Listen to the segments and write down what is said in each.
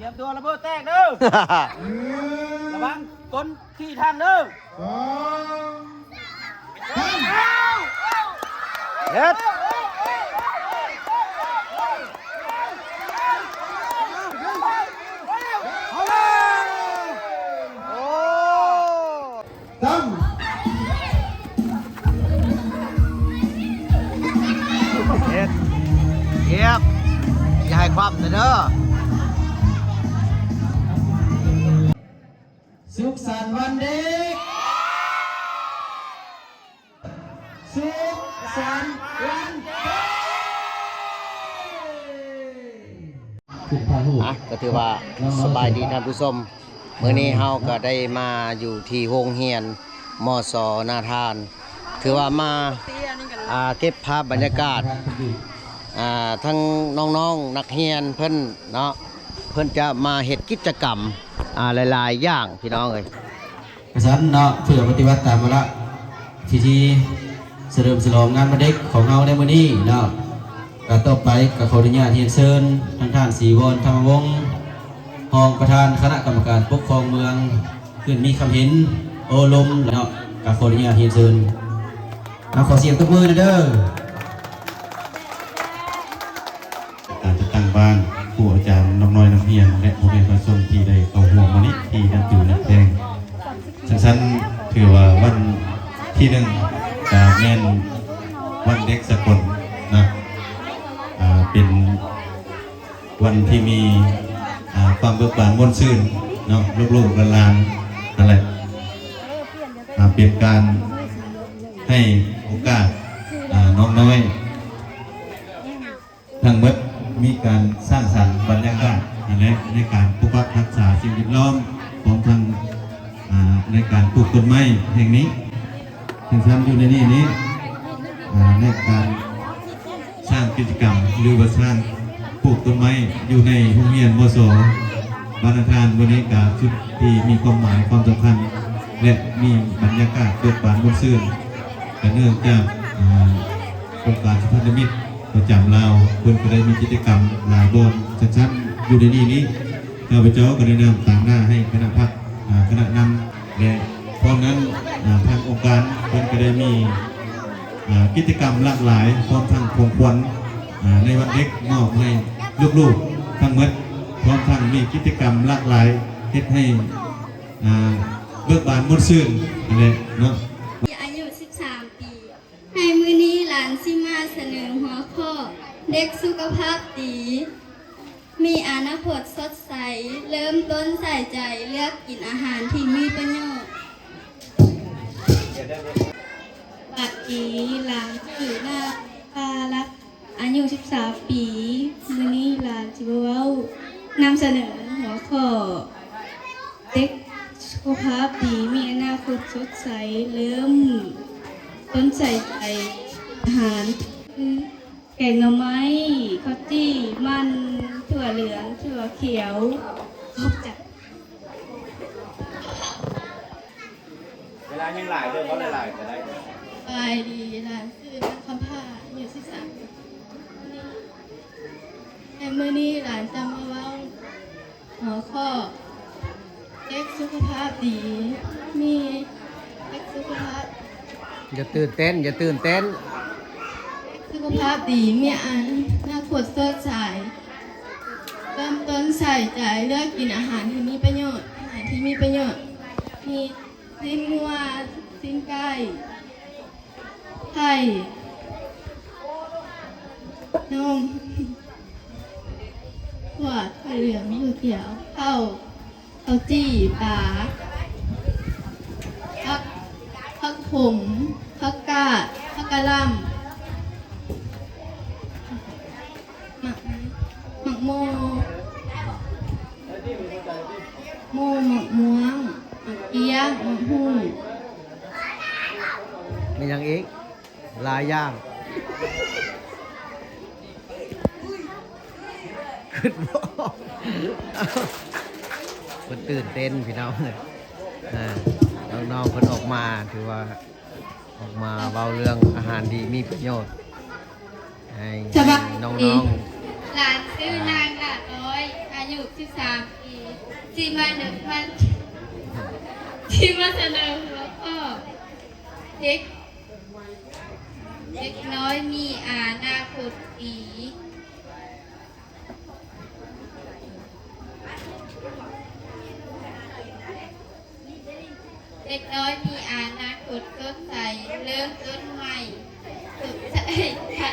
ຕຽມຕົວລະເບີດແຕກເດີ ລະວັງກົ້ນຂີ້ຖັງເດີ ສອງ ສາມ ເຮັດ ໂອ້ ຕັ້ງ ເຮັດ ຮຽບ ຢ່າໃຫ້ຄວ່ຳເດີ ສຸກສັນວັນເດັກ ສຸກສັນວັນເດັກ ອ່ະ ກໍຖືວ່າສະບາຍດີທ່ານຜູ້ຊົມ ມື້ນີ້ເຮົາກໍໄດ້ມາຢູ່ທີ່ໂຮງຮຽນ ມສ ນາທານ ຖືວ່າມາ ອ່າ ເກັບພາບບັນຍາກາດ ອ່າ ທັງນ້ອງໆນັກຮຽນເພິ່ນເນາະ ເພິ່ນຈະມາເຮັດກິດຈະກຳ ອ່າ ຫຼາຍໆຢ່າງ ພີ່ນ້ອງເອີຍ. ກະຊັ້ນເນາະ ເພື່ອປະຕິບັດຕາມວາລະພິທີສະເຫຼີມສະຫຼອງງານວັນເດັກຂອງເຮົາໃນມື້ນີ້ເນາະ ກະຕໍ່ໄປກະຂໍອະນຸຍາດຮຽນເຊີນທາງທ່ານ ສີວອນ ທຳມະວົງ ຮອງປະທານຄະນະກຳມະການປົກຄອງເມືອງ ຂຶ້ນມີຄຳເຫັນໂອ້ລົມເນາະ ກະຂໍອະນຸຍາດຮຽນເຊີນ. ເອົາ ຂໍສຽງຕົບມືແດ່ເດີ. ການຈັດຕັ້ງບ້ານ, ຄູອາຈານ, ນ້ອງນ້ອຍນັກຮຽນ ແລະ ພໍ່ແມ່ປະຊາຊົນທີ່ໄດ້ເຂົ້າຮ່ວມມື້ນີ້ທີ່ນັບຖືຮັກແພງ. ຊັ້ນໆ ຖືວ່າວັນທີໜຶ່ງ ກະແມ່ນວັນເດັກສາກົນນະ ອ່າ ເປັນວັນທີ່ມີ ອ່າ ຄວາມເບີກບານມ່ວນຊື່ນເນາະ ລູກໆຫຼານໆ ນັ້ນແຫຼະ ອ່າ ເປັນການໃຫ້ໂອກາດ ອ່າ ນ້ອງນ້ອຍ ທັງໝົດມີການສ້າງສັນບັນຍາກາດ ນັ້ນແຫຼະ ໃນການປົກປັກຮັກສາສິ່ງແວດລ້ອມ ພ້ອມທັງ ອ່າ ໃນການປູກຕົ້ນໄມ້ແຫ່ງນີ້ ເຊິ່ງຊັ້ນຢູ່ໃນນີ້ນີ້ ອ່າ ໃນການສ້າງກິດຈະກຳ ຫຼືວ່າສ້າງປູກຕົ້ນໄມ້ຢູ່ໃນໂຮງຮຽນ ມສ ບ້ານນາທານ ມື້ນີ້ກະສຸດທີ່ມີຄວາມໝາຍຄວາມສຳຄັນ ແລະ ມີບັນຍາກາດເບີກບານມ່ວນຊື່ນ ກະເນື່ອງຈາກ ອ່າ ອົງການສະພັນທະມິດ ປະຈຳລາວ ເພິ່ນກໍໄດ້ມີກິດຈະກຳຫຼາຍບ່ອນ ຊັ້ນໆ ຢູ່ໃນນີ້ນີ້ ຂ້າພະເຈົ້າກໍໄດ້ນຳຕາງໜ້າໃຫ້ຄະນະພັກ ອ່າ ຄະນະນຳ ແລະ ພ້ອມນັ້ນ ອ່າ ທາງອົງການເພິ່ນກໍໄດ້ມີ ອ່າ ກິດຈະກຳຫຼາກຫຼາຍ ພ້ອມທັງຂອງຂວັນ ອ່າ ໃນວັນເດັກມອບໃຫ້ລູກໆທັງໝົດ ພ້ອມທັງມີກິດຈະກຳຫຼາກຫຼາຍ ເຮັດໃຫ້ ອ່າ ເບີກບານມ່ວນຊື່ນຫັ້ນແຫຼະເນາະ. ອາຍຸສິບສາມປີ ໃນມື້ນີ້ຫຼານຊິມາສະເໜີຫົວຂໍ້ ເດັກສຸຂະພາບດີ ມີອະນາຄົດສົດໃສ ເລີ່ມຕົ້ນໃສ່ໃຈເລືອກກິນອາຫານທີ່ມີປະໂຫຍດ. ສະບາຍດີ ຫຼານຊື່ນາງ ປາລັດ ອາຍຸສິບສາມປີ ມື້ນີ້ຫຼານຊິມາເວົ້າ ນຳສະເໜີຫົວຂໍ້ ເດັກສຸຂະພາບດີ ມີອະນາຄົດສົດໃສ ເລີ່ມຕົ້ນໃສ່ໃຈອາຫານ ຄື ແກງໜໍ່ໄມ້, ເຂົ້າຈີ່, ມັນ, ຖົ່ວເຫຼືອງ, ຖົ່ວຂຽວ. ຂອບໃຈ. ເວລາຍັງຫຼາຍເດີ ເວົ້າຫຼາຍໆກໍໄດ້. ສະບາຍດີ, ຫຼານຊື່ນາງຄຳພ້າ ອາຍຸສິບສາມປີ. ໃນມື້ນີ້ຫຼານຈະມາເວົ້າ ຫົວຂໍ້ ເດັກສຸຂະພາບດີ ມີເດັກສຸຂະພາບ ຢ່າຕື່ນເຕັ້ນ ຢ່າຕື່ນເຕັ້ນ. ເດັກສຸຂະພາບດີ ມີອະນາຄົດສົດໃສ ເລີ່ມຕົ້ນໃສ່ໃຈເລືອກກິນອາຫານທີ່ມີປະໂຫຍດ ອາຫານທີ່ມີປະໂຫຍດ ມີຊີ້ນງົວ, ຊີ້ນໄກ່, ໄຂ່, ນົມ, ຖົ່ວ, ຖົ່ວເຫຼືອງ, ຖົ່ວຂຽວ, ເຂົ້າ, ເຂົ້າຈີ່, ປາ, ຜັກ, ຜັກຂົມ, ຜັກກາດ, ຜັກກະຫຼ່ຳ, ໝາກ, ໝາກໂມ, ໂມ, ໝາກມ່ວງ, ໝາກກ້ຽງ, ໝາກຫຸ່ງ. ມີຫຍັງອີກ? ຫຼາຍຢ່າງ ຄິດບໍ່ອອກ. ເພິ່ນຕື່ນເຕັ້ນພີ່ນ້ອງເອີຍ ເອີ ນ້ອງໆເພິ່ນອອກມາ ຖືວ່າອອກມາເວົ້າເລື່ອງອາຫານດີມີປະໂຫຍດໃຫ້ ສະບາຍດີ ນ້ອງໆ. ຫຼານຊື່ນາງຫຼ້ານ້ອຍ ອາ ອາຍຸສິບສາມປີ ທີ່ມາເໜີ ມາ ທີ່ມາສະເໜີຫົວຂໍ້ ເດັກ ເດັກນ້ອຍມີອະນາຄົດດີ. ເດັກນ້ອຍມີອະນາຄົດສົດໃສ, ເລີ່ມຕົ້ນໃໝ່, ສົດໃສ, ໄດ້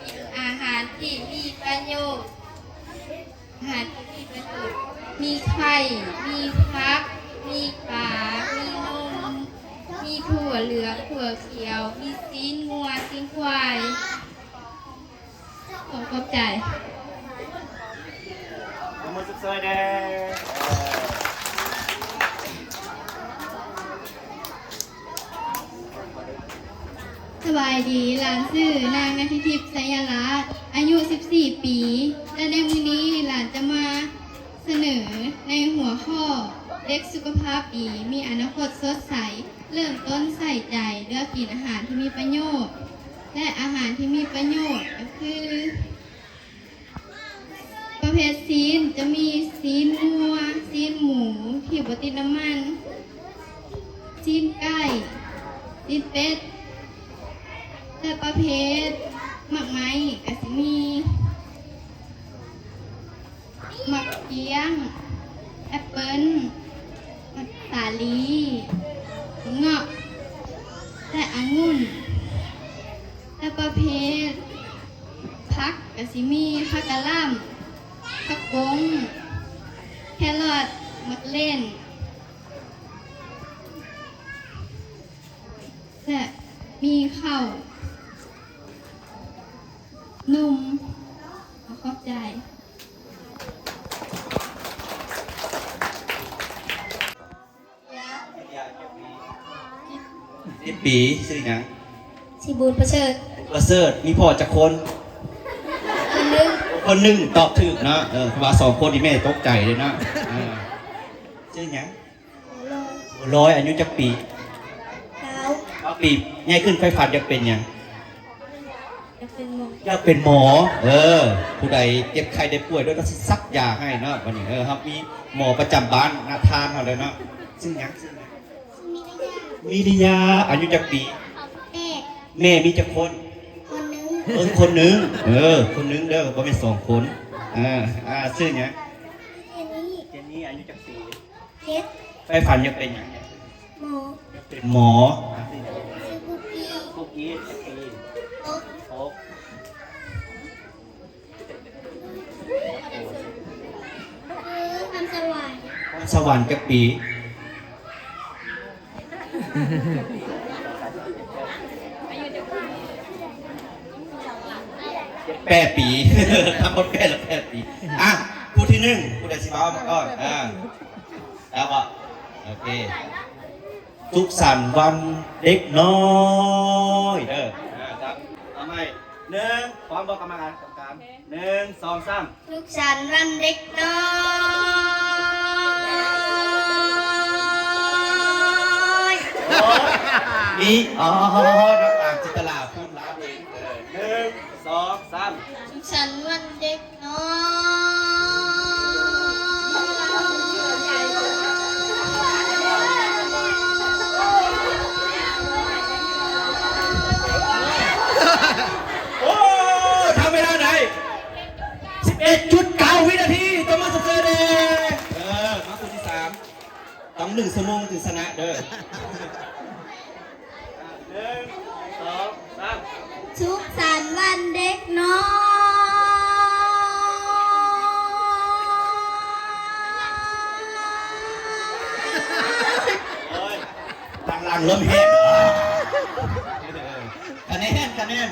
ກິນອາຫານທີ່ມີປະໂຫຍດ, ອາຫານທີ່ມີປະໂຫຍດ, ມີໄຂ່, ມີຜັກ, ມີປາ, ມີນົມ, ມີຖົ່ວເຫຼືອງ, ຖົ່ວຂຽວ, ມີຊີ້ນງົວ, ຊີ້ນຄວາຍ. ຂໍຂອບໃຈ. ສະບາຍດີ, ຫຼານຊື່ນາງ ນາທິທິບ ໄຊຍະລາດ, ອາຍຸສິບສີ່ປີ ແລະ ໃນມື້ນີ້ຫຼານຈະມາສະເໜີໃນຫົວຂໍ້ ເດັກສຸຂະພາບດີ ມີອະນາຄົດສົດໃສ. ເລີ່ມຕົ້ນໃສ່ໃຈເລືອກກິນອາຫານທີ່ມີປະໂຫຍດ ແລະ ອາຫານທີ່ມີປະໂຫຍດກໍຄື ປະເພດຊີ້ນຈະມີຊີ້ນງົວ, ຊີ້ນໝູທີ່ບໍ່ຕິດນ້ຳມັນ, ຊີ້ນໄກ່, ຊີ້ນເປັດ ແລະ ປະເພດໝາກໄມ້ກໍຊິມີ ໝາກກ້ຽງ, ແອັບເປິ້ນ, ໝາກສາລີ, ເງາະ ແລະ ອະງຸ່ນ ແລະ ປະເພດຜັກກະຊິມີ ຜັກກະຫຼ່ຳ, ຜັກບົ້ງ, ແຄຣອດ, ໝາກເລັ່ນ ແລະ ມີເຂົ້າໜຸ່ມ. ຂໍຂອບໃຈ. ສິບປີ. ຊື່ຫຍັງ? ສີບຸນປະເສີດ. ປະເສີດ. ມີພໍ່ຈັກຄົນ? ຄົນໜຶ່ງ. ຄົນໜຶ່ງ ຕອບຖືກເນາະ. ເອີ ເພາະວ່າສອງຄົນນີ້ແມ່ຕົກໃຈເລີຍເນາະ. ເອີ ຊື່ຫຍັງ? ບົວລອຍ. ອາຍຸຈັກປີ? ຊາວ. ຊາວປີ. ໃຫຍ່ຂຶ້ນໃຝ່ຝັນຢາກເປັນຫຍັງ? ຢາກເປັນໝໍ. ຢາກເປັນໝໍ. ເອີ ຜູ້ໃດເຈັບໄຂ້ໄດ້ປ່ວຍດ້ວຍ ກໍຊິສັກຢາໃຫ້ເນາະ. ບັດນີ້ ເອີ ເຮົາມີໝໍປະຈຳບ້ານນາທານເຮົາແລ້ວເນາະ. ຊື່ຫຍັງ? ຊື່ຫຍັງ? ມີລິຍາ. ອາຍຸຈັກປີ? ແປດ. ແມ່ມີຈັກຄົນ? ຄົນໜຶ່ງ. ເອີ ຄົນໜຶ່ງ. ເອີ ຄົນໜຶ່ງເດີ ບໍ່ແມ່ນສອງຄົນ. ເອີ ຊື່ຫຍັງ? ເຈນນີ້. ເຈນນີ້ ອາຍຸຈັກປີ? ເຈັດ. ໃຝ່ຝັນຢາກເປັນຫຍັງ? ໝໍ. ຢາກເປັນໝໍ. ຊື່ປຸກກີ້. ປຸກກີ້ ຈັກປີ? ຫົກ. ຫົກ. ພອນສະຫວັນ. ພອນສະຫວັນຈັກປີ? ແປດປີ. ທັງໝົດແປດລະແປດປີ. ອ່ະ ຜູ້ທີໜຶ່ງ ຜູ້ໃດຊິເວົ້າມາກ່ອນ? ອ່າ ແລ້ວກໍ ໂອເຄ ສຸກສັນວັນເດັກນ້ອຍເດີ. ອ່າ ເອົາໃໝ່ ໜຶ່ງ ພ້ອມບໍ່ ກຳມະການ? ກຳມະການ ໜຶ່ງ ສອງ ສາມ. ສຸກສັນວັນເດັກນ້ອຍ. ໂອ້ ມີ ອໍ ນ້ອງອາງຈິນຕະລາ ພູມລາວເອງ. ເອີ ໜຶ່ງ ສອງ ສາມ. ສຸກສັນວັນເດັກນ້ອຍ. ໂອ້ ທຳເວລາໄດ້ ສິບເອັດຈຸດເກົ້າວິນາທີ ຕົບມືຊົມເຊີຍແດ່. ເອີ ມາຜູ້ທີສາມ ຕ້ອງໜຶ່ງຊົ່ວໂມງຈຶ່ງຊະນະເດີ. ໜຶ່ງ ສອງ ສາມ. ສຸກສັນວັນເດັກນ້ອຍ. ໂອ້ຍ ທາງຫຼັງເລີ່ມແຫ້ງ. ຄະແນນ ຄະແນນ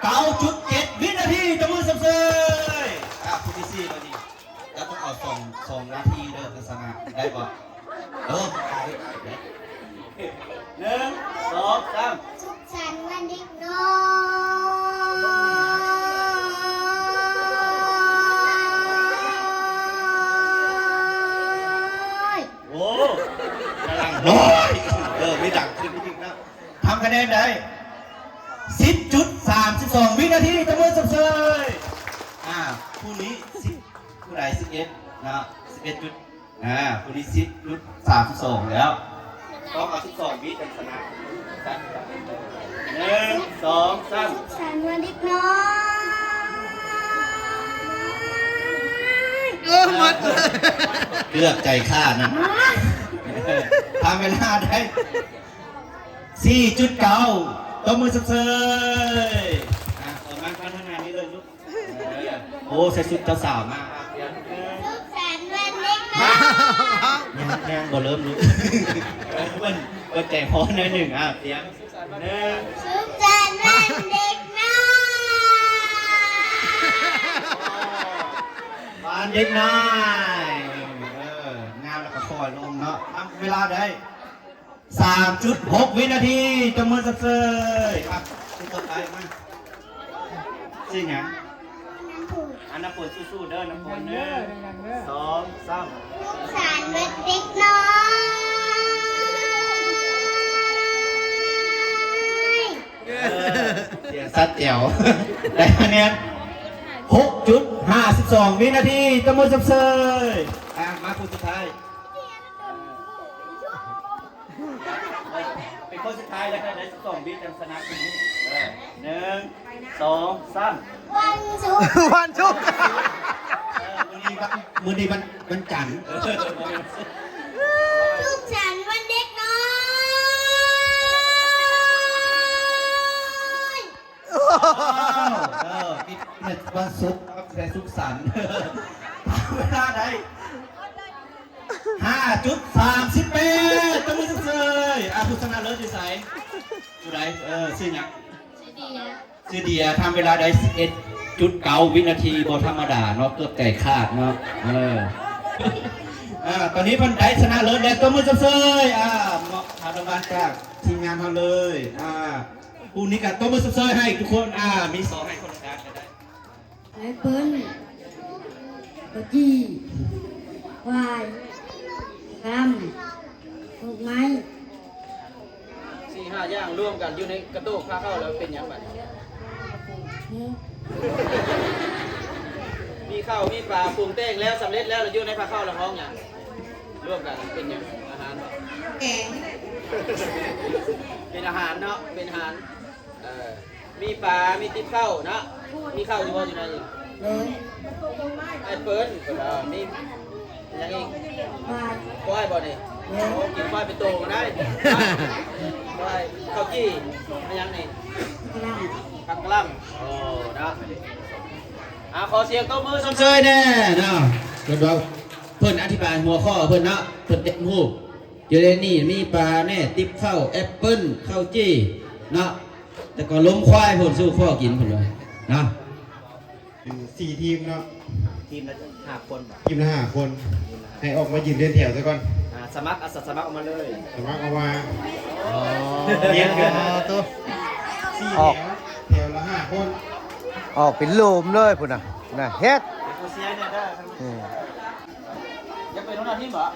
ເກົ້າຈຸດເຈັດວິນາທີ ຕົບມືຊົມເຊີຍ. ອ່າ ຜູ້ທີສີ່ ບັດນີ້ ລາວຕ້ອງເອົາສອງ ສອງນາທີເດີ ທັດສະນະ ໄດ້ບໍ່? ເອີ ໜຶ່ງ ສອງ ສາມ. ສຸກສັນວັນເດັກນ້ອຍ. ໂອ້ ກຳລັງນ້ອຍ. ເອີ ມີດັງຂຶ້ນອີກນະ. ທຳຄະແນນໄດ້ ສິບຈຸດສາມສອງວິນາທີ ຕົບມືຊົມເຊີຍ. ອ່າ ຜູ້ນີ້ ສິບ ຜູ້ໃດສິບເອັດເນາະ ສິບເອັດຈຸດ ອ່າ ຜູ້ນີ້ສິບຈຸດສາມສິບສອງແລ້ວ ຕ້ອງເອົາສິບສອງວິຈັ່ງຊະນະ. ໜຶ່ງ ສອງ ສາມ ສຸກສັນວັນເດັກນ້ອຍ ເອີ ໝົດ ເກືອບໃຈຂາດນະ. ທຳເວລາໄດ້ສີ່ຈຸດເກົ້າ ຕົບມືຊົມເຊີຍ. ອ່າ ປະມານ ມາທາງໜ້ານີ້ເລີຍລູກ. ເອີ ໂອ້ ໃສ່ຊຸດເຈົ້າສາວມາ. ສຸກສັນວັນເດັກນ້ອຍ ຍັງ ຍັງບໍ່ເລີ່ມລູກ ເພິ່ນ ເພິ່ນໃຈຮ້ອນໜ້ອຍໜຶ່ງ. ອ່າ ຕຽມ ໜຶ່ງ ສຸກສັນວັນເດັກນ້ອຍ ວັນເດັກນ້ອຍ. ເອີ ງາມແລ້ວກໍຄ່ອຍລົງເນາະ. ທຳເວລາໄດ້ ສາມຈຸດຫົກວິນາທີ ຕົບມືຊົມເຊີຍ. ອ່ະ ຄົນຕໍ່ໄປມາ ຊື່ຫຍັງ? ອ່າ ນ້ຳຝົນ ສູ້ໆເດີ ນ້ຳຝົນ. ໜຶ່ງ ສອງ ສາມ ສຸກສັນວັນເດັກນ້ອຍ ເອີ ສຽງຊັດແຈວ ໄດ້ຄະແນນຫົກຈຸດຫ້າສິບສອງວິນາທີ ຕົບມືຊົມເຊີຍ. ອ່ະ ມາຜູ້ສຸດທ້າຍ ເປັນຄົນສຸດທ້າຍແລ້ວ ໄດ້ສິບສອງວິຈັ່ງຊະນະ. ເອີ ໜຶ່ງ ສອງ ສາມ ວັນສຸກ ວັນສຸກ ເອີ ມື້ນີ້ວັນ ມື້ນີ້ວັນ ວັນຈັນ. ເອີ ສຸກສັນວັນເດັກນ້ອຍ ເອີ ເອີ ວັນສຸກ ວັນສຸກສັນ. ເວລາໄດ້ ຫ້າຈຸດສາມສິບແປດ ຕົບມືຊົມເຊີຍ. ອ່າ ຜູ້ຊະນະເລີດຢູ່ໃສ? ຜູ້ໃດ? ເອີ ຊື່ຫຍັງ? ຊື່ເດຍ ຊື່ເດຍ. ທຳເວລາໄດ້ສິບເອັດຈຸດເກົ້າວິນາທີ ບໍ່ທຳມະດາເນາະ ເກືອບໃຈຂາດເນາະ. ເອີ ອ່າ ຕອນນີ້ເພິ່ນໄດ້ຊະນະເລີດແລ້ວ ຕົບມືຊົມເຊີຍ. ອ່າ ມອບຮັບລາງວັນຈາກທີມງານເຮົາເລີຍ. ອ່າ ຜູ້ນີ້ກໍຕົບມືຊົມເຊີຍໃຫ້ທຸກຄົນ. ອ່າ ມີສອງໃຫ້ຄົນລະດ້ານກໍໄດ້. ແອັບເປິ້ນ ເຂົ້າຈີ່ ຄວາຍ ກະຫຼຳ ດອກໄມ້ ສີ່ຫ້າຢ່າງລວມກັນຢູ່ໃນກະໂຕກພາເຂົ້າແລ້ວເປັນຫຍັງບັດນີ້? ມີເຂົ້າມີປາປຸງແຕ່ງແລ້ວ ສຳເລັດແລ້ວ ແລ້ວຢູ່ໃນພາເຂົ້າແລ້ວຮ້ອງຫຍັງ? ລວມກັນເປັນຫຍັງ? ອາຫານບໍ່? ແກງ ເປັນອາຫານເນາະ ເປັນອາຫານ. ເອີ ມີປາ ມີຕິບເຂົ້າເນາະ ມີເຂົ້າຢູ່ບໍ່ ຢູ່ໃນນີ້? ໂດຍ ແອັບເປິ້ນ ເອີ ມີຫຍັງອີກ? ຄວາຍ ຄວາຍບໍ່ນີ້? ໂດຍ ໂອ້ ກິນຄວາຍເປັນໂຕກໍໄດ້. ຄວາຍ ເຂົ້າຈີ່ ມີຫຍັງນີ້? ກະຫຼຳ ຜັກກະຫຼຳ. ໂອ້ ເນາະ ອ່າ ຂໍສຽງຕົບມືຊົມເຊີຍແດ່ເນາະ. ເພິ່ນວ່າ ເພິ່ນອະທິບາຍຫົວຂໍ້ເພິ່ນເນາະ ເພິ່ນເຕັມຮູບ. ຢູ່ໃນນີ້ມີປາແນ່ ຕິບເຂົ້າ ແອັບເປິ້ນ ເຂົ້າຈີ່ເນາະ ແລ້ວກໍລົມຄວາຍພຸ້ນ ສູ່ຄວາຍກິນພຸ້ນເນາະ. ເປັນສີ່ທີມເນາະ ທີມລະຫ້າຄົນບໍ່? ທີມລະຫ້າຄົນ ໃຫ້ອອກມາຢືນລຽນແຖວຊະກ່ອນ. ອ່າ ສະໝັກ ອາສາສະໝັກອອກມາເລີຍ ສະໝັກອອກມາ. ອໍ ລຽນກັນ ສີ່ແຖວ ແຖວລະຫ້າຄົນ ອອກເປັນໂຫຼມເລີຍພຸ້ນນະ ນະ ເຮັດ ເຮັດເສຍແນ່ເດີ. ອືມ ຢາກເປັນຫົວໜ້າທີມບໍ່?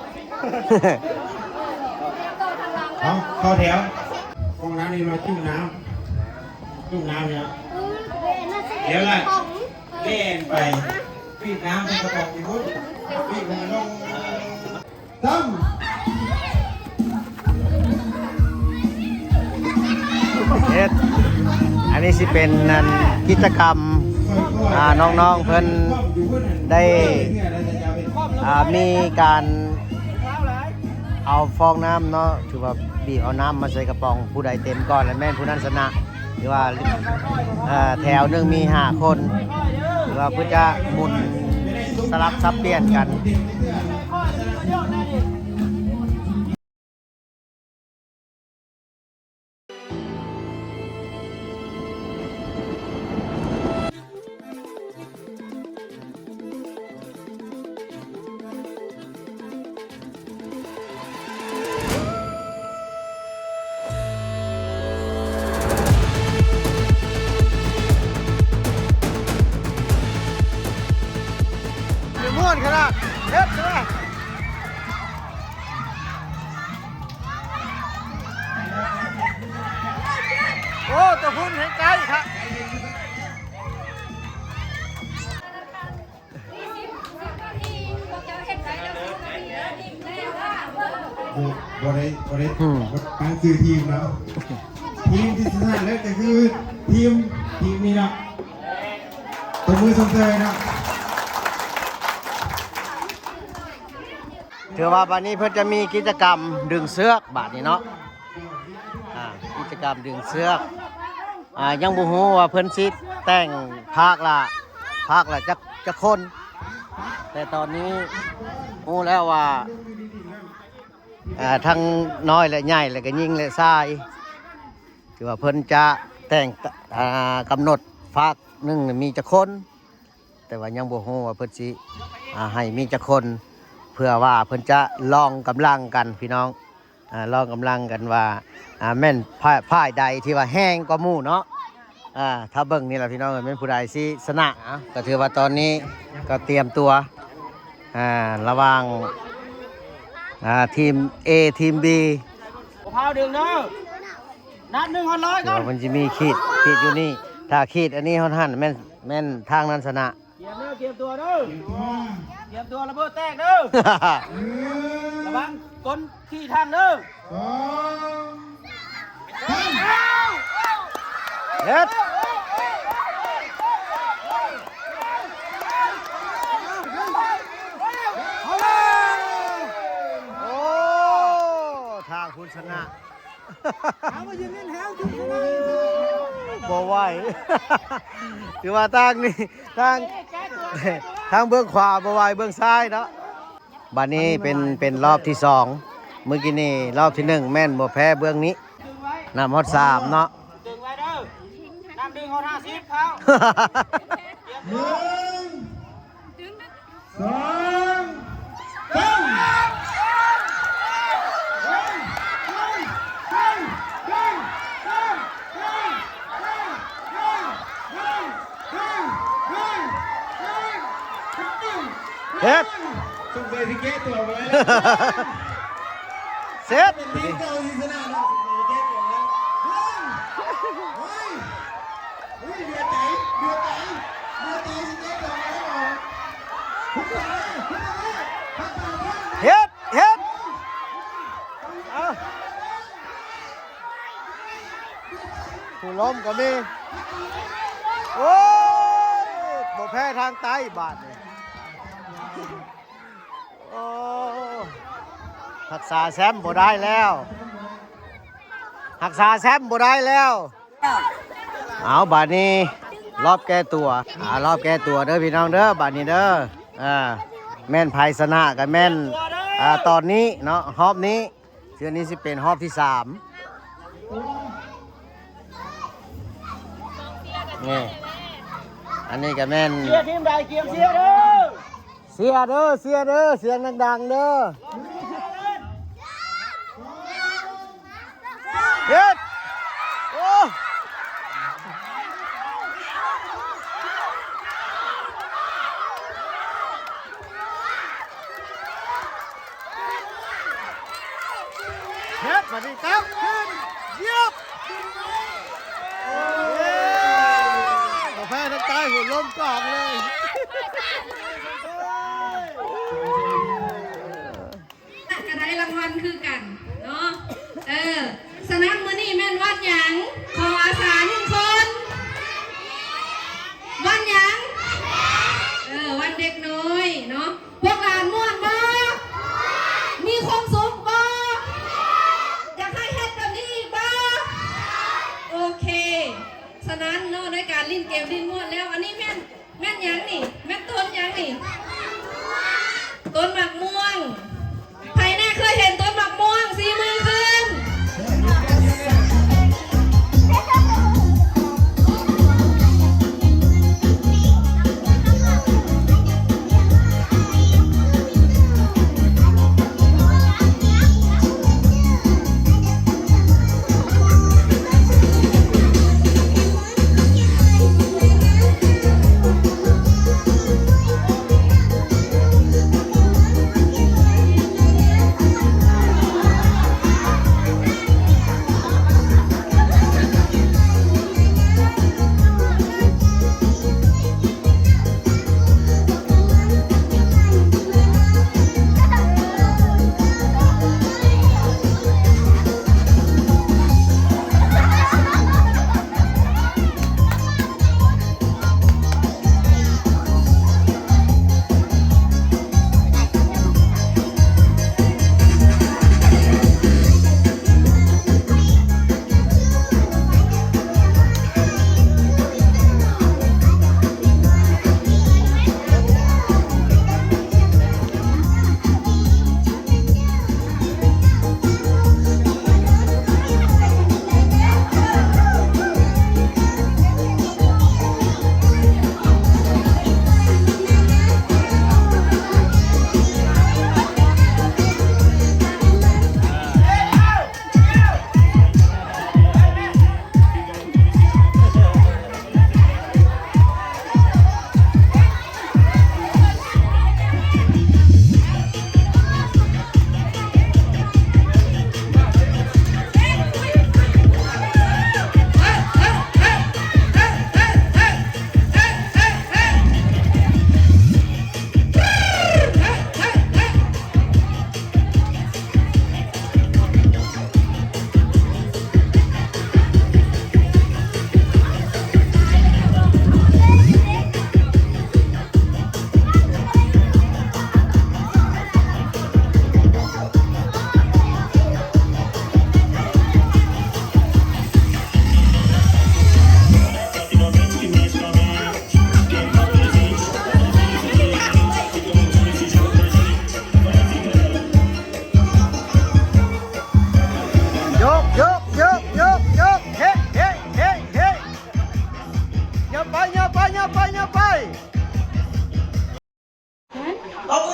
ເອົາ ເຂົ້າແຖວ ຫ້ອງນ້ຳນີ້ມາຈຸ້ມນ້ຳ ຈຸ້ມນ້ຳນີ້ ດຽວລະແລ່ນໄປ ປີດນ້ຳໃສ່ກະປ໋ອງຢູ່ພຸ້ນ ປີດໃຫ້ມັນລົງ ຕັ້ມ ເຮັດ ອັນນີ້ຊິເປັນ ອັນ ກິດຈະກຳ ອ່າ ນ້ອງໆເພິ່ນໄດ້ ອ່າ ມີການເອົາຟອງນ້ຳເນາະ ຖືວ່າບີບເອົານ້ຳມາໃສ່ກະປ໋ອງ ຜູ້ໃດເຕັມກ່ອນລະແມ່ນຜູ້ນັ້ນຊະນະ ຫຼືວ່າ ເອີ ແຖວໜຶ່ງມີຫ້າຄົນ ຫຼືວ່າເພິ່ນຈະໝູນສະຫຼັບສັບປ່ຽນກັນ. ມ່ວນຂະໜາດ ເຮັດຂະໜາດ. ໂອ້ ຕົວພຸ້ນແຮງໄກຄັກ. ບໍ່ ບໍ່ໄດ້ ບໍ່ໄດ້ ອືມ ບໍ່ຕັ້ງຊື່ທີມເນາະ ທີມທີ່ຊະນະເລີດກໍຄືທີມ ທີມນີ້ເນາະ ຕົບມືຊົມເຊີຍເນາະ. ຖືວ່າບາດນີ້ເພິ່ນຈະມີກິດຈະກຳດຶງເຊືອກບາດນີ້ເນາະ ອ່າ ກິດຈະກຳດຶງເຊືອກ ອ່າ ຍັງບໍ່ຮູ້ວ່າເພິ່ນຊິແຕ່ງພາກລະ ພາກລະຈັກ ຈັກຄົນ ແຕ່ຕອນນີ້ຮູ້ແລ້ວວ່າ ອ່າ ທັງນ້ອຍແລະໃຫຍ່ ແລະກໍຍິງແລະຊາຍ ຄືວ່າເພິ່ນຈະແຕ່ງ ອ່າ ກຳນົດພາກໜຶ່ງມີຈັກຄົນ ແຕ່ວ່າຍັງບໍ່ຮູ້ວ່າເພິ່ນຊິ ອ່າ ໃຫ້ມີຈັກຄົນ ເພື່ອວ່າເພິ່ນຈະລອງກຳລັງກັນພີ່ນ້ອງ ອ່າ ລອງກຳລັງກັນວ່າ ອ່າ ແມ່ນ ຝ່າຍ ຝ່າຍໃດທີ່ວ່າແຮງກວ່າໝູ່ເນາະ ອ່າ ຖ້າເບິ່ງນີ້ລະພີ່ນ້ອງເອີຍ ແມ່ນຜູ້ໃດຊິຊະນະ. ອ່າ ກໍຖືວ່າຕອນນີ້ກໍຕຽມຕົວ ອ່າ ລະຫວ່າງ ອ່າ ທີມ A ທີມ B ບໍ່ພາວດຶງເດີ ນັບໜຶ່ງຮອດຮ້ອຍກ່ອນ ເພິ່ນຊິມີຂີດ ຂີດຢູ່ນີ້ ຖ້າຂີດອັນນີ້ຮອດຫັ້ນ ແມ່ນ ແມ່ນທາງນັ້ນຊະນະ. ກຽມເດີ ກຽມຕົວເດີ ກຽມຕົວ ລະເບີດແຕກເດີ ລະວັງກົ້ນຂີ້ຖັງເດີ ສອງ ສາມ ເຮັດ ໂອ້ ທາງພຸ້ນຊະນະ ບໍ່ໄຫວ ຖືວ່າທາງນີ້ ທາງ ທາງເບື້ອງຂວາບໍ່ໄຫວ ເບື້ອງຊ້າຍເນາະ. ບາດນີ້ເປັນ ເປັນລອບທີສອງ ມື້ກີ້ນີ້ລອບທີໜຶ່ງແມ່ນບໍ່ແພ້ເບື້ອງນີ້ ນັບຮອດສາມເນາະ ດຶງໄວ້ເດີ ນັບໜຶ່ງຮອດຫ້າສິບ ເຂົ້າ ໜຶ່ງ ສອງ ສາມ ເຮັດ ສົງໄສຊິແກ້ຕົວບໍ່ໄດ້ແລ້ວ ເຊັດ ເປັນທີມເກົ່າທີ່ຊະນະເນາະ ສົງໄສຊິແກ້ຕົວບໍ່ໄດ້ແລ້ວ ເຮີ້ຍ ເຮີ້ຍ ເດືອດໃຈ ເດືອດໃຈ ເດືອດໃຈ ຊິແກ້ຕົວບໍ່ໄດ້ບໍ່ ເຮັດ ເຮັດ ເອົ້າ ຜູ້ລົ້ມກໍມີ ໂອ້ຍ ບໍ່ແພ້ທາງໃຕ້ບາດນີ້ ໂອ້ ຮັກສາແຊ້ມບໍ່ໄດ້ແລ້ວ ຮັກສາແຊ້ມບໍ່ໄດ້ແລ້ວ ເອົາ ບາດນີ້ລອບແກ້ຕົວ ອ່າ ລອບແກ້ຕົວເດີພີ່ນ້ອງເດີ ບາດນີ້ເດີ ອ່າ ແມ່ນໃຜຊະນະກໍແມ່ນ ອ່າ ຕອນນີ້ເນາະ ຮອບນີ້ ເທື່ອນີ້ຊິເປັນຮອບທີສາມ ນີ້ ອັນນີ້ກໍແມ່ນ ເຊຍທີມໃດ ກຽມເຊຍເດີ ເຊຍເດີ ເຊຍເດີ ສຽງດັງໆເດີ ເຮັດ ໂອ້ ເຮັດ ບາດນີ້ຕັ້ງຂຶ້ນ ຢຽບ ໂອ້ຍ ບໍ່ແພ້ທັງຕາຍ ຫົວລົມກອງເລີຍ ກະໄດ້ລາງວັນຄືກັນເນາະ ເອີ ສະນັ້ນມື້ນີ້ແມ່ນວັນຫຍັງ? ຂໍອາສາໜຶ່ງຄົນ ວັນຫຍັງ? ເອີ ວັນເດັກນ້ອຍເນາະ ພວກຫຼານມ່ວນບໍ່? ມີຄວາມສຸກບໍ່? ຢາກໃຫ້ເຮັດແບບນີ້ອີກບໍ່? ໂອເຄ ສະນັ້ນເນາະ ໃນການຫຼິ້ນເກມຫຼິ້ນມ່ວນແລ້ວ ອັນນີ້ແມ່ນ ແມ່ນຫຍັງນີ້? ແມ່ນຕົ້ນຫຍັງນີ້?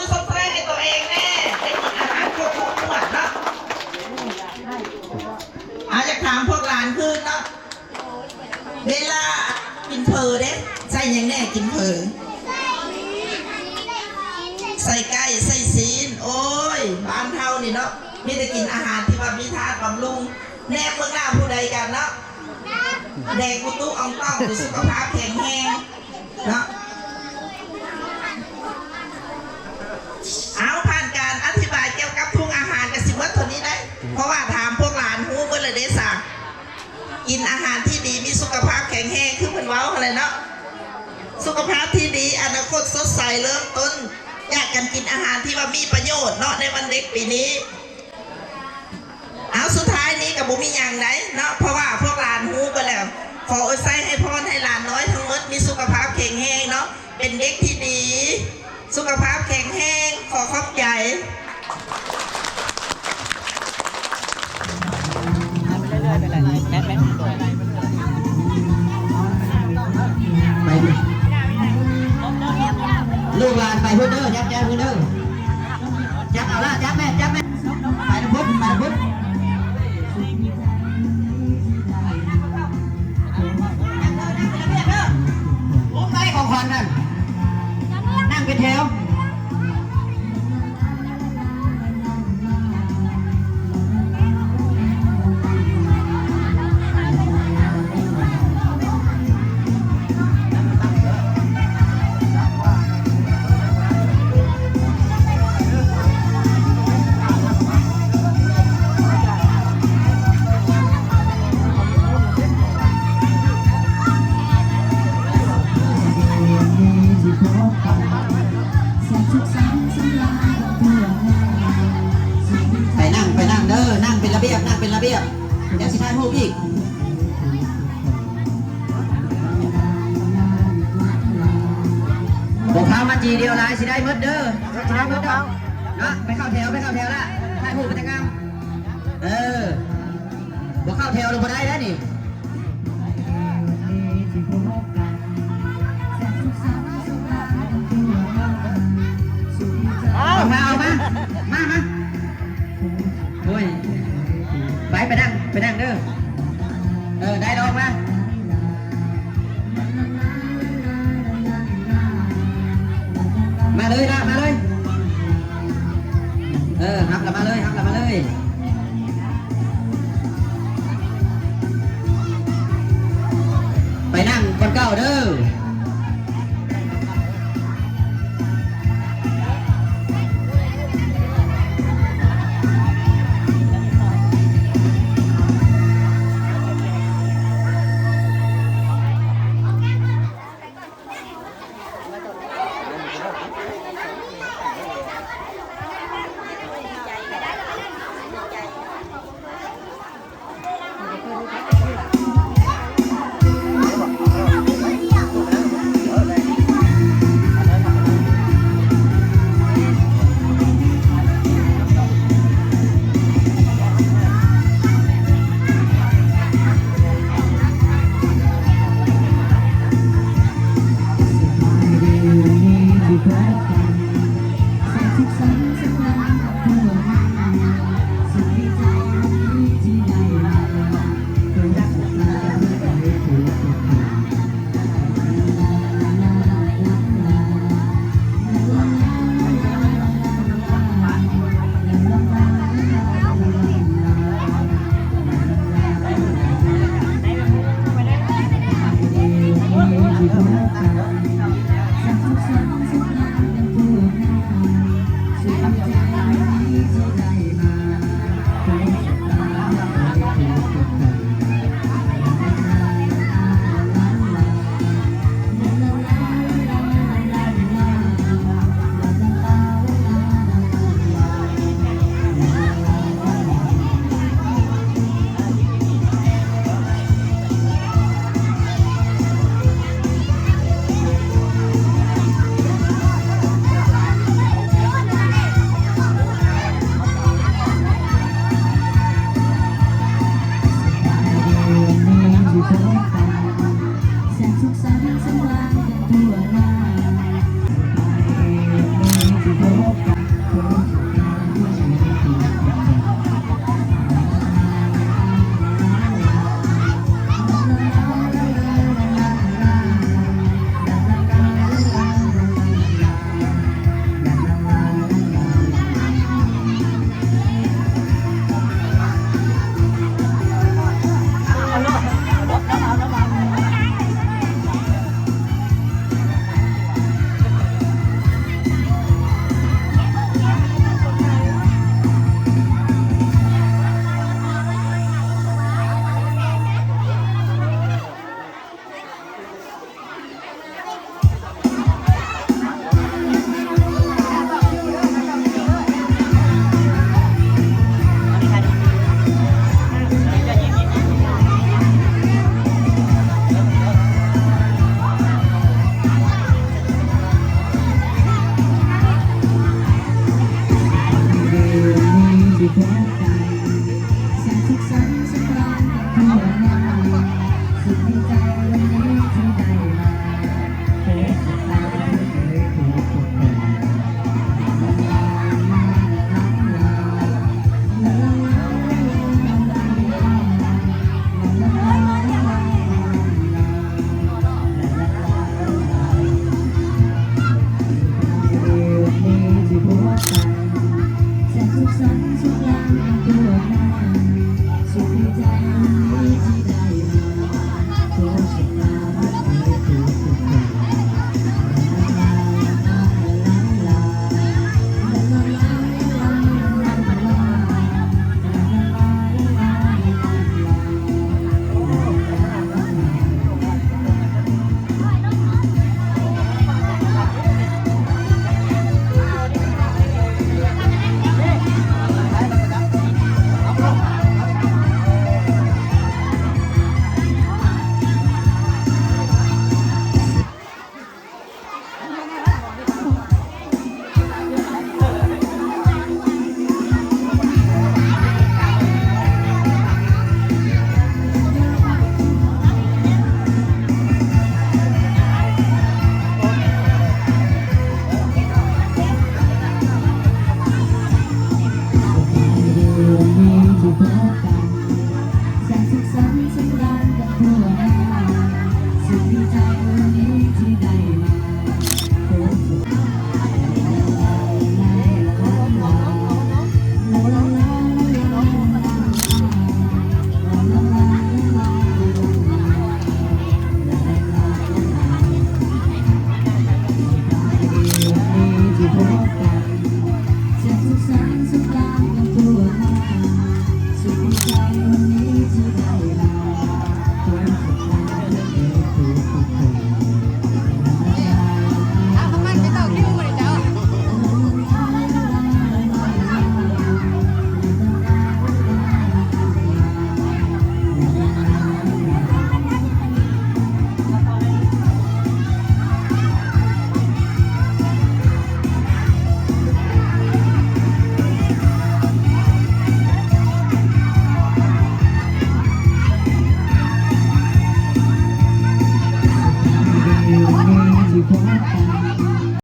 ຊົດເຊີຍໃຫ້ຕົວເອງແດ່ ໄດ້ກິນອາຫານຄົບທຸກໝວດເນາະ. ອາ ຢາກຖາມພວກຫຼານຄືນເນາະ ເວລາກິນເຝີເດ້ ໃສ່ຫຍັງແດ່ກິນເຝີ? ໃສ່ໄກ່ ໃສ່ຊີ້ນ. ໂອ້ຍ ບ້ານເຮົານີ້ເນາະ ມີແຕ່ກິນອາຫານທີ່ວ່າມີທາດບຳລຸງ. ແນມເບິ່ງໜ້າຜູ້ໃດກັນເນາະ ແດງອຸຕຸອອງຕອງ ສຸຂະພາບແຂງແຮງເນາະ. ເອົາ ຜ່ານການອະທິບາຍກ່ຽວກັບທຸງອາຫານກໍຊິໝົດເທົ່ານີ້ໄດ໋ ເພາະວ່າຖາມພວກຫຼານຮູ້ເບິດແລ້ວເດ້ຊະ. ກິນອາຫານທີ່ດີ ມີສຸຂະພາບແຂງແຮງ ຄືເພິ່ນເວົ້າຫັ້ນແຫຼະເນາະ. ສຸຂະພາບທີ່ດີ ອະນາຄົດສົດໃສ ເລີ່ມຕົ້ນຈາກການກິນອາຫານທີ່ວ່າມີປະໂຫຍດເນາະ ໃນວັນເດັກປີນີ້. ເອົາ ສຸດທ້າຍນີ້ກໍບໍ່ມີຫຍັງໃດເນາະ ເພາະວ່າພວກຫຼານຮູ້ໄປແລ້ວ. ຂໍອວຍໄຊໃຫ້ພອນໃຫ້ຫຼານນ້ອຍທັງໝົດມີສຸຂະພາບແຂງແຮງເນາະ ເປັນເດັກທີ່ດີ ສຸຂະພາບແຂງແຮງ. ຂໍຂອບໃຈ. ໄປ ລູກຫຼານໄປພຸ້ນເດີ ຈັບແຈພຸ້ນເດີ ຈັບເອົາລະ ຈັບແມ່ ຈັບແມ່ ໄປນຳພຸ້ນ ໄປນຳພຸ້ນ. ຂອງຂວັນນັ້ນ ນັ່ງເປັນແຖວ. ໄປນັ່ງ ໄປນັ່ງເດີ ນັ່ງເປັນລະບຽບ ນັ່ງເປັນລະບຽບ ດຽວຊິຖ່າຍຮູບອີກ. ບໍ່ພາມາຈີດຽວຫຼາຍ ຊິໄດ້ໝົດເດີ ຊິໄດ້ໝົດເດີເນາະ. ໄປເຂົ້າແຖວ ໄປເຂົ້າແຖວລະ ຖ່າຍຮູບໄປແຕ່ງາມ. ເອີ ບໍ່ເຂົ້າແຖວລະບໍ່ໄດ້ແລ້ວນີ້. ອອກມາ ອອກມາ ມາ ມາ. ໂອ້ຍ ໄປ ໄປນັ່ງ ໄປນັ່ງເດີ. ເອີ ໄດ້ແລ້ວ ອອກມາ ມາເລີຍລະ ມາເລີຍ. ເອີ ຮັບລະ ມາເລີຍ.